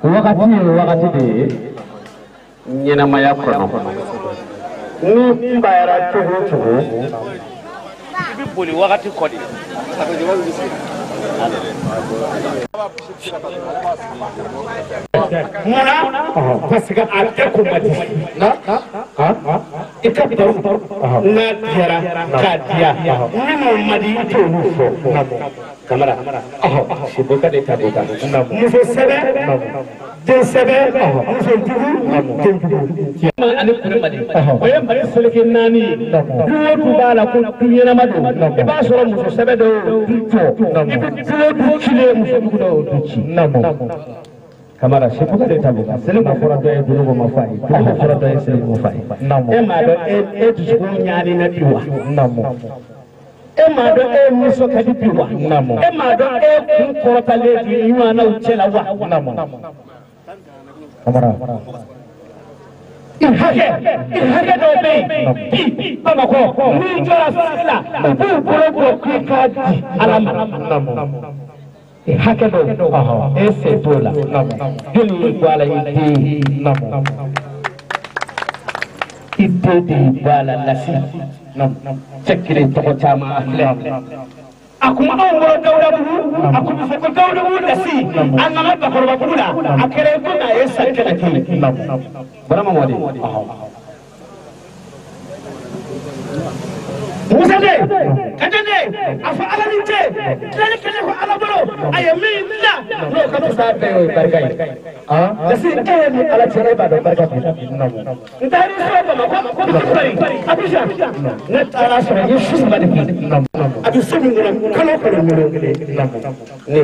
Wakati ye wakati de ye ɲɛnamaya kɔnɔ ni bayara cogo o cogo i bɛ boli wakati kɔ de. Munna parce que a tɛ ko man di i ka baro n'a diyara k'a diya minnu man di i t'olu fɔ. Kamara siboka de ta de kan muso sɛbɛ den sɛbɛ muso jugu den jugu ani kuru mali o ye Mali seleke naani ye du o du b'a la ko du ɲɛnama don i b'a sɔrɔ muso sɛbɛ dɔw du jɔ i bɛ du o du cilen muso jugu dɔw du ci. Kamara siboka de ta de kan seli ma fɔra dɔ ye dunuko ma f'a ye dunuko fɔra dɔ ye seli ma f'a ye e m'a dɔn e dusukun ɲaani na bi wa. E m'a dɔn e nisɔn ka di bi wa. E m'a dɔn e kun kɔrɔtalen don i ɲɔgɔnnaw cɛ la wa. I hakɛ dɔw bɛ yen bi Bamakɔ n'i jɔra sira la u b'u bolo bɔ k'i k'a di Ala ma. I hakɛ dɔw e sen t'o la joli y'i bɔ a la i den i den de y'i bɔ a la lasi. Cɛ kelen tɔgɔ caman a filɛ a kun anw bolo Dawudabugu a kun bɛ fɔ ko Dawudabugu lasi a nana Bakɔrɔbabugu la a kɛra i komi a ye san 100 kɛ Barama Mɔden Musa de Kante de a fɔ Ala ni ce tilali kɛlen ko Ala bolo a ye min dilan n'o ka fisa bɛɛ o ye barika ye lasi e ye ni Ala cɛ e b'a dɔn barika b'i la n taara i sɔrɔ Bamakɔ Abuja ne taara sɔrɔ n ye su 3 de kɛ a bɛ so min kɔnɔ kalo kalo miliyɔn 1 ne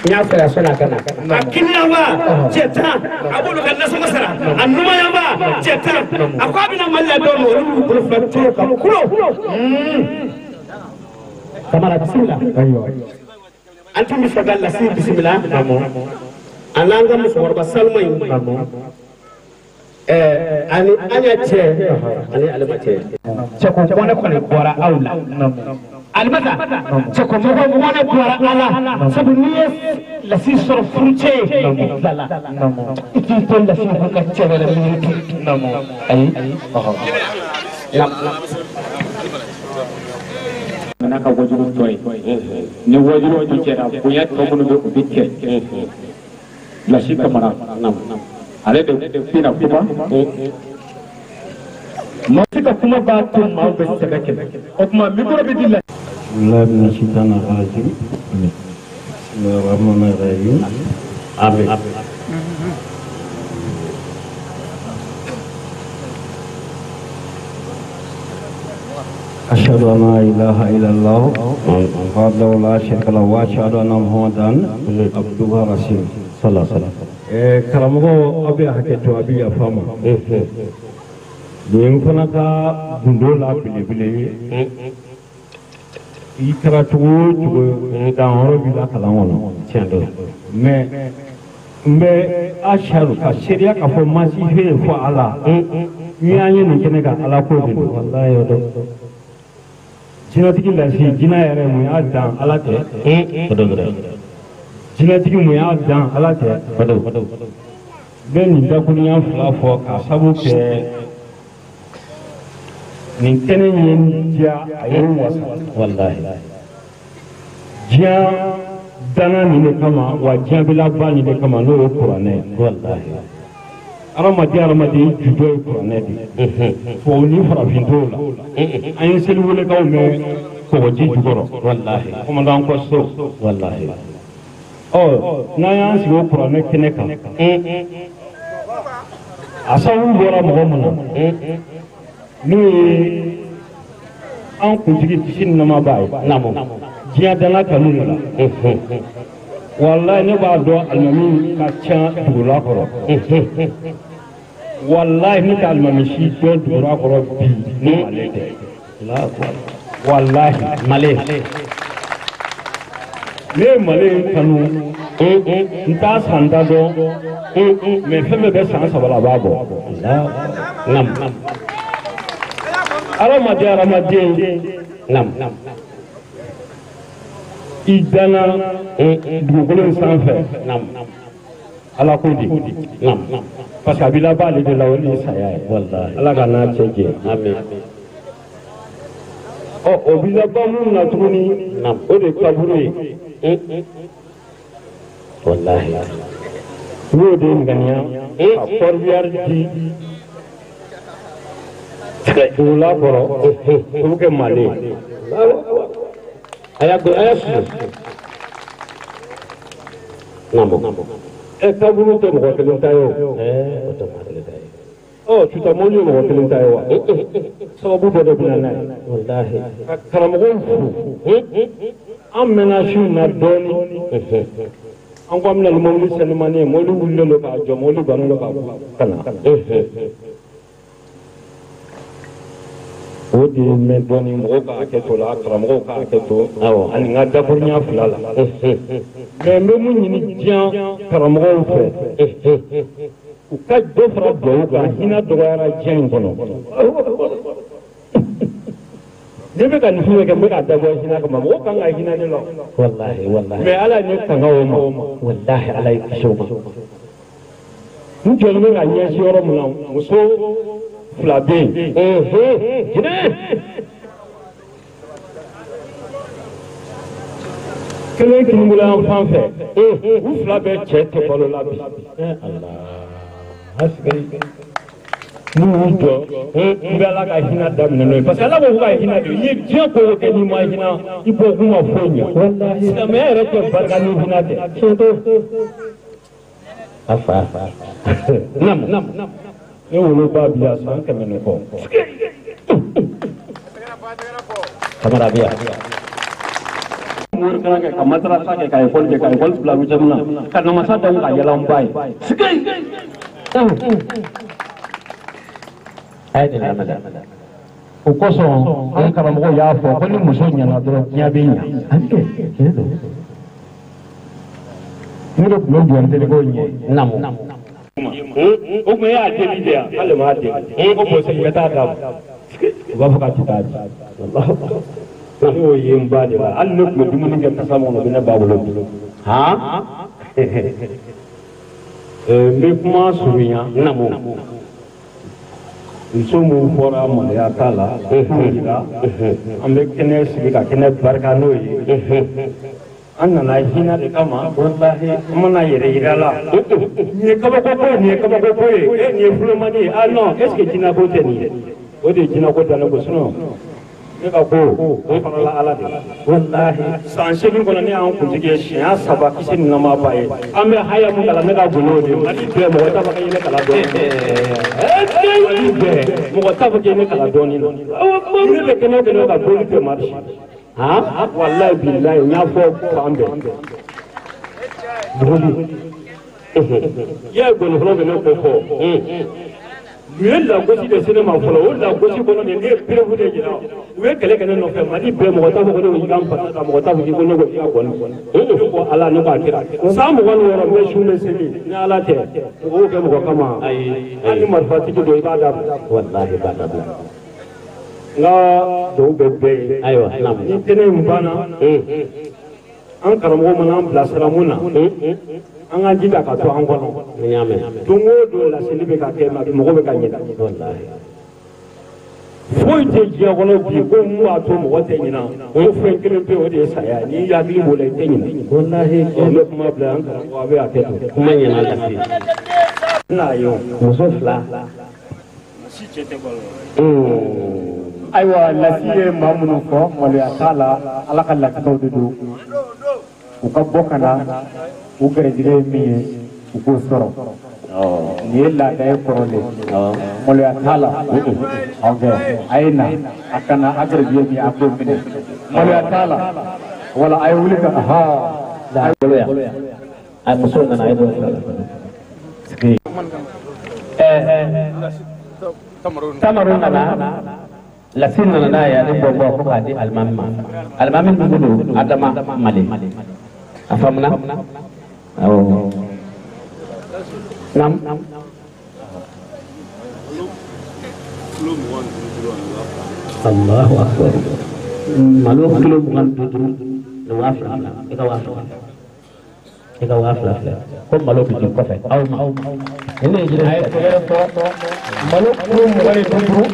n y'a fɛ a sɔnni a ka na a kiniyanba cɛ 10 a b'olu ka nasɔngɔ sara a numanyanba cɛ 10 a ko a bɛna Mali la don min olu b'u bolo fila turu ka kulo. Kamara bisimila an tun bɛ fɛ ka lasi bisimila a n'an ka musokɔrɔba Saluma in ani an y'a cɛ ani ale ma cɛ cɛko bɔnɛ kɔni bɔra aw la. Alimata cɛko mɔgɔ bɔnɛ bɔra ala sabu n'i ye lasi sɔrɔ furucɛ ye i tilala i t'i to lasi ko ka cɛ wɛrɛ miiri ayi. N'a ka wajulu tɔ ye ni wajulu tun cɛra bonya tɔ minnu bɛ o bɛ kɛ Lasi Kamara ale de bɛna kuma. Maa si ka kuma b'a to maaw bɛ sɛbɛ kɛ. O tuma micro bɛ di la. Bismillahirrahmanirrahim. Bismillahirrahmanirrahim. Amin. Ashhadu an la ilaha illallah wahdahu la sharika lahu wa ashhadu anna Muhammadan abduhu wa rasuluhu. Sallallahu alaihi wasallam. Karamɔgɔ aw bɛ hakɛ to, a bɛ yafa ma. Nin fana ka gundo la belebele ye. I kɛra cogo o cogo, danyɔrɔ b'i la kalan kɔnɔ. Tiɲɛ don. Mais n bɛ ashadu ka seereya k'a fɔ ma si fɛ yen fɔ Ala. N'i y'an ye nin kɛnɛ kan, Ala ko de don. Walayi o don. Jinɛtigi lasi, jinɛ yɛrɛ mun y'a dan, Ala tɛ. O don dɛ. Jinɛtigi mun y'a dan, Ala tɛ. O don. N bɛ nin dakurunya fila fɔ k'a sabu kɛ nin kɛnɛ in ye n diya, a ye n wasa. Walayi. Diɲɛ danna nin de kama, wa diɲɛ bɛ laban nin de kama, n'o ye kuranɛ ye. Walayi. Hadamaden jujɔ ye kuranɛ de ye. Tubabu ni farafin t'o la. An ye seliwelekaw mɛn kɔgɔji jukɔrɔ. Walayi. Commandant Cousteau. Walayi. Ɔ, n'an y'an sigi o kuranɛ kɛnɛ kan, a sababu bɔra mɔgɔ mun na, n'o ye an kuntigi kisi ni nɛɛma b'a ye. Naamu. Diɲɛ danna kanu de la. Walayi, ne b'a dɔn alimami ka ca dugula kɔrɔ. Walayi, ne tɛ alimami si dɔn dugula kɔrɔ bi ni ale tɛ. Walayi. Male. Ne ye Male kanu, n t'a san da dɔn, mais fɛn bɛɛ bɛ san 3 la, a b'a bɔ. Naamu. Hadamaden. Naamu. I danna dugukolo in sanfɛ. Naamu. Ala ko di. Naamu. Parce que a b'i laban ale de la, o de ye saya ye. Walayi. Ala ka n'a cɛ jɛ. Amin. Ɔ, o b'i laban mun na tuguni, Naamu. o de ye kaburu ye. Walayi. N y'o de ŋaniya ka kɔrɔbiyari di dugula kɔrɔ, o bɛ kɛ Mali ye. A y'a a y'a susu. Naamu. Ɛ, kaburu tɛ mɔgɔ kelen ta ye o. O tɛ maa kelen ta ye. Ɔ, tutamɔli ye mɔgɔ kelen ta ye wa? Sababu dɔ de bɛ na n'a ye. Walayi. Ka karamɔgɔw fo. An mɛnna su in na dɔɔnin. An ko an bɛna ni mobili sɛnɛmani ye, mobili wulilen don k'a jɔ, mobili bannen don k'a ka na. O de ye mɛn dɔɔnin, mɔgɔw ka hakɛ to la, karamɔgɔw ka hakɛ to. Awɔ. Ani n ka dakurunya fila la. Mais n bɛ mun ɲini diɲɛ karamɔgɔw fɛ? U ka dɔ fara duwawu kan, hinɛ dɔgɔyara diɲɛ in kɔnɔ. Ne bɛ ka nin fɛn kɛ, n bɛ k'a dabɔ hinɛ kama, mɔgɔw kan ka hinɛ ne la. Walayi, walayi. Mais Ala ye ne tanga o ma. Walayi, Ala y'i kisi o ma. N jɔlen bɛ ka ɲɛsin yɔrɔ min na, muso fila bɛ yen. Jinɛ. Kelen kinibolo yan fan fɛ, u fila bɛɛ cɛ tɛ balo la bi. Ala. Hasbi. N'u y'u jɔ, n bɛ Ala ka hinɛ daminɛ n'o ye, parce que Ala ko ko ka hinɛ de. I ye diɲɛ ko o kɛ, n'i ma hinɛ, i bɔ kun ma foyi ɲɛ. Walayi. Silamɛya yɛrɛ tɛ barika ni hinɛ tɛ. Tiɲɛ don. A fa. Naamu. Ne woloba bi yan san 100 ni kɔ. Kamara bi yan. Morikalan kɛ, ka madarasa kɛ, ka ekɔli kɛ, ka ekɔli bila huitième na, ka namasa da ka yɛlɛ n ba ye. A ye nin lamɛn dɛ. O kosɔn an karamɔgɔw y'a fɔ ko ni muso ɲɛna dɔrɔn, diɲɛ bɛ ɲɛ. Tiɲɛ don. Ne de tun bɛ jɔ n terikɛw ɲɛ. Naamu. O tun e y'a deli de yan, k'ale m'a deli. Ko bon, segin ka taa d'a ma. U b'a fɔ k'a tɛ taa di. Ne y'o ye n ba de la. Hali ne tun bɛ dumuni kɛ tasa min kɔnɔ, o bɛ ne ba bolo bi. Han. N bɛ kuma surunya. Naamu. Muso mun fɔra maloya t'a la, k'o jira. An bɛ kɛnɛ sigi ka kɛnɛ barika n'o ye. An nana hinɛ de kama walahi an mana yɛrɛ yira la nin ye kabako ko ye nin ye kabako ko ye e nin ye fulomani ye ah non est ce que jinɛko tɛ nin ye o de ye jinɛko da ne ko sinon ne ka ko o kɔnɔla ala de la walahi san 8 kɔnɔ ne y'an kuntigi ye siɲɛ 3 kisi ni nɛɛma b'a ye an bɛ haya mun kalan ne ka bon n'o de ye Mali bɛɛ mɔgɔ t'a fɔ k'i ye ne kalan dɔɔnin Mali bɛɛ mɔgɔ t'a fɔ k'i ye ne kalan dɔɔnin na ne bɛ kɛnɛ o kɛnɛ ka boli tɛ marche han walahi bilahi n y'a fɔ fan bɛɛ boli i y'a ye gɔnifɔlaw bɛ ne ko fɔ u ye lagosi de se ne ma fɔlɔ o lagosi kɔnɔ de ne ye preuve de jira u ye kɛlɛ kɛ ne nɔfɛ Mali bɛɛ mɔgɔ t'a fɔ ko ne ko k'i ka n fasa ta mɔgɔ t'a fɔ k'i ko ne ko k'i ka gɔni ne ko ala ne ko a kira san 26 n bɛ sun bɛ seli ni ala tɛ mɔgɔ k'o kɛ mɔgɔ kama hali ni marifatigi don i b'a dabila walahi i b'a dabila n ka dugawu bɛ bɛɛ ye ayiwa ni kɛnɛ in banna an karamɔgɔ mana an bilasira mun na an k'an jija ka to an kɔnɔ don o don laseli bɛ ka kɛ mɔgɔ bɛ ka ɲinɛ foyi tɛ diɲɛ kɔnɔ bi ko mun b'a to mɔgɔ tɛ ɲinɛ o fɛn kelen pe o de ye saya ye n'i hakili b'o la i tɛ ɲinɛ walahi n bɛ kuma bila an karamɔgɔ a bɛ hakɛ to kuma ɲɛna lase n'a ye o muso 2 si cɛ tɛ balo ayiwa lasi ye maa minnu fɔ maloya t'a la ala ka latigɛw de don u ka bɔ ka na u gɛrɛjɛgɛ ye min ye u k'o sɔrɔ nin ye laada ye kɔrɔlen maloya t'a la ok a ye na a ka na a gɛrɛjɛgɛ min ye a k'o minɛ maloya t'a la wala a ye wuli ka maloya a muso nana a ye bɔ fila la Tamaro nana lasi nana n'a ye ale bɔ ko k'a di alimami ma alimami dugu don Adama Male a faamuna awɔ nam Allahu akbar malo kilo 25 ni 2000 i ka 2000 i ka 2000 filɛ ko malo bɛ di kɔfɛ aw ma ne ye jiri a ye tɛgɛrɛ fɔ malo kilo 25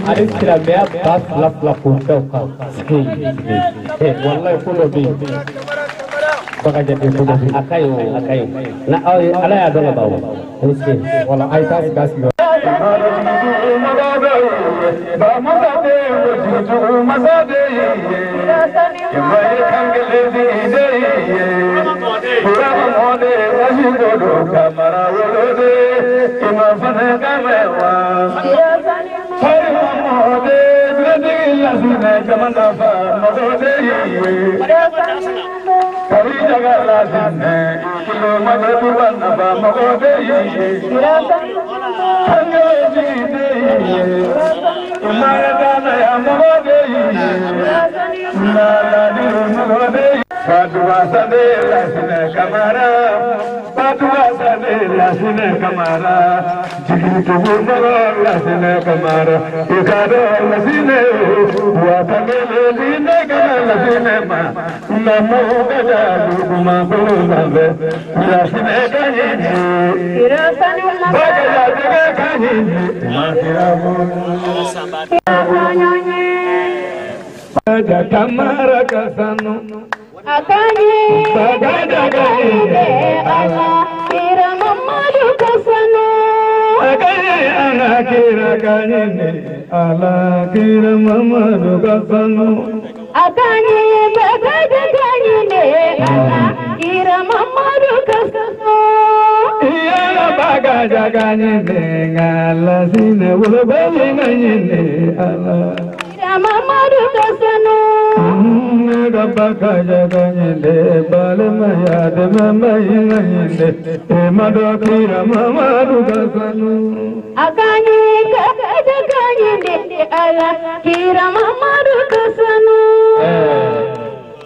ani silamɛya 2000 k'o kɛ o kan walayi ko dɔ bɛ yen bakajaden ko dɔ bɛ yen a ka ɲi o a ka ɲi na aw ye ala y'a dɔn ka ban o ni ce wala a ye taa sigi a sigi.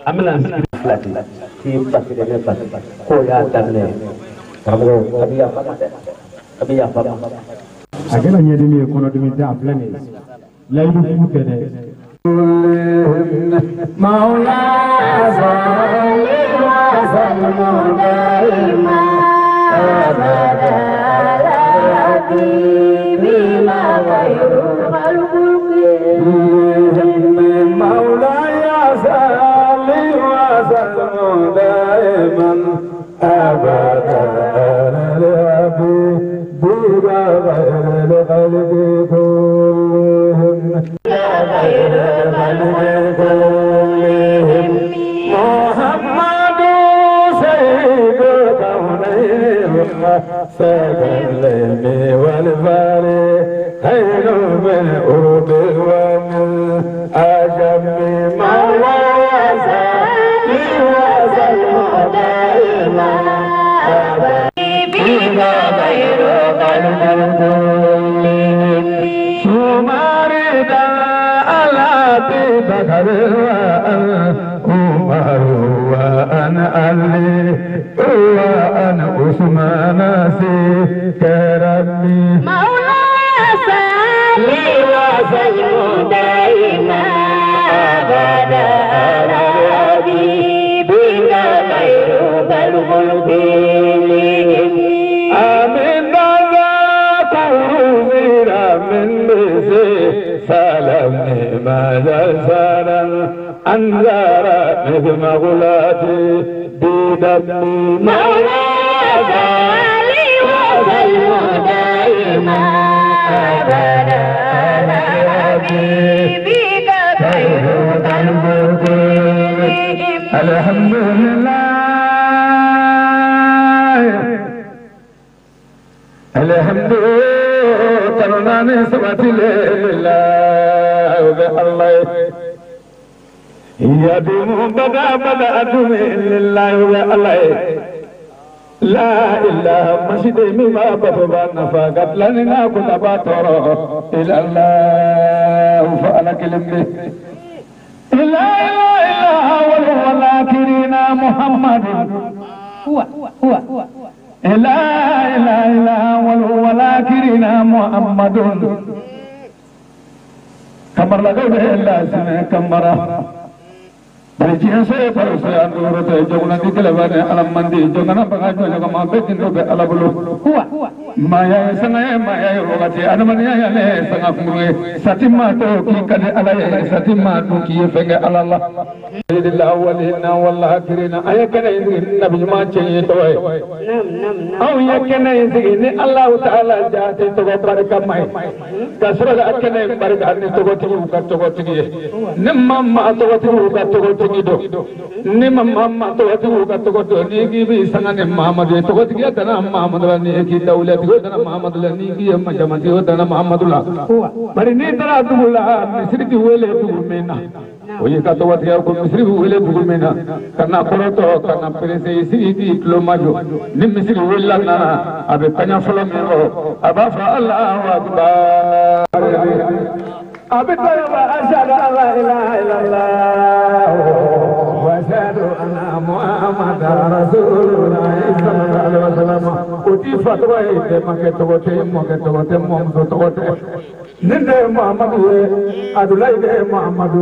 An bɛna sigi fila di k'i basi ne basi k'o y'a daminɛ karamɔgɔ a bɛ yafa ma dɛ a bɛ yafa ma. A kɛra ɲɛdimi ye kɔnɔdimi tɛ a filɛ nin ye layidu fu tɛ dɛ. مولاي صل وسلم دائما خير الخلق كلهم محمد سيد الكونين والثقلين والفريقين من أرب ومن أجم مولاي صل وسلم دائما بنا خير خلق كلهم سماردا على بكر وأن عمر وأن علي وأن عثمان سكرمي مولاي صل وسلم دائما أبدا على حبيبك خير خلق كلهم آمين من سلام ما زال أنذر مثل مغلاتي بدمي مولاي صل وسلم دائما أبدا على حبيبك خير خلق كلهم الحمد لله الحمد لله سبت لله الله يدوم بدا بدا أدوم لله الله لا إله مسجد مما بابا نفقت لنا كتبا ترى إلى الله فأنا كلمة لا إله إلا هو والآخرين محمد هو هو لا إله إلا هو والآخرين محمد كمر لقد إلا سنة كمرة bari diɲɛ se baro se an dɔwɛrɛ tɛ jagola di kɛlɛba ni ala man di jɔngana baga jɔ ɲɔgɔn bɛɛ dindo bɛ ala bolo maaya ye sanga ye maaya ye wagati adamadenya ye ne ye sanga kunkuru ye sati maa to k'i ka di ala ye sati maa dun k'i ye fɛn kɛ ala la. Alawalina walakirina an ye kɛnɛ in sigi ni nabi ɲuman cɛ ye tɔgɔ ye anw ye kɛnɛ in sigi ni Alahu taala jaate tɔgɔ barikama ye ka sɔrɔ ka kɛnɛ in barika ni tɔgɔtigiw ka tɔgɔtigi ye ni maa maa tɔgɔtigiw ka tɔgɔtigi don ni maa maa tɔgɔtigiw ka tɔgɔ dɔn n'i k'i b'i sanga ni Mahamadu ye tɔgɔtigiya danna Mahamadu la n'i k'i dawulatigiw danna Mahamadu la n'i k'i ye majamatigiw danna Mahamadu la bari n'i taara dugu la misiri ti wele dugu min na o y'i ka tɔgɔtigiya ko misiri bɛ wele dugu min na ka na kɔrɔtɔ ka na perese i sigi k'i tulo majɔ ni misiri welela nana a bɛ kaɲa fɔlɔ min fɔ a b'a fɔ Alahu akibar a bɛ taa yɔrɔ ashadu an la ilaha illallah wa ashadu anna muhammadan rasulullah sallallahu alaihi wa sallam o t'i fa tɔgɔ ye bɛnbakɛ tɔgɔ tɛ mɔkɛ tɔgɔ tɛ mɔmuso tɔgɔ tɛ. Nin de ye Muhamadu ye Abudulayi de ye Muhamadu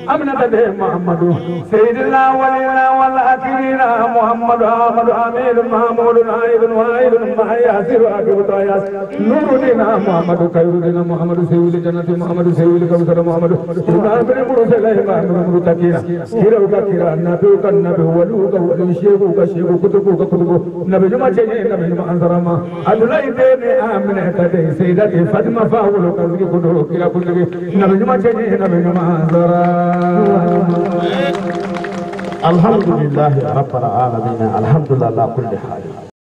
Aminata de ye Muhamadu Seyidina walina wal akirina Muhamadu Amadu Amidu Mahamudu Naibun Waidun Mahayasiru Akibutayas Nurudina Muhamadu Kayrudina Muhamadu Seyidil Jannati Muhamadu Seyidil Kawsara Muhamadu Ibrahim Murusala Ibrahim Murutakina Kiraw ka kira Nabiw ka nabi waliw ka wali seeku ka seeku kutubu ka kutubu Nabi ɲuman cɛ ye Nabi ɲuman ansarama Abudulayi den ni Aminata de Seyidati Fatima fa wolo ka sigi kira kuntigi nabi ɲuman cɛ ye nabi ɲuman sara. Alhamdulillahi rabbil alamin alhamdulillah ala kulli hal.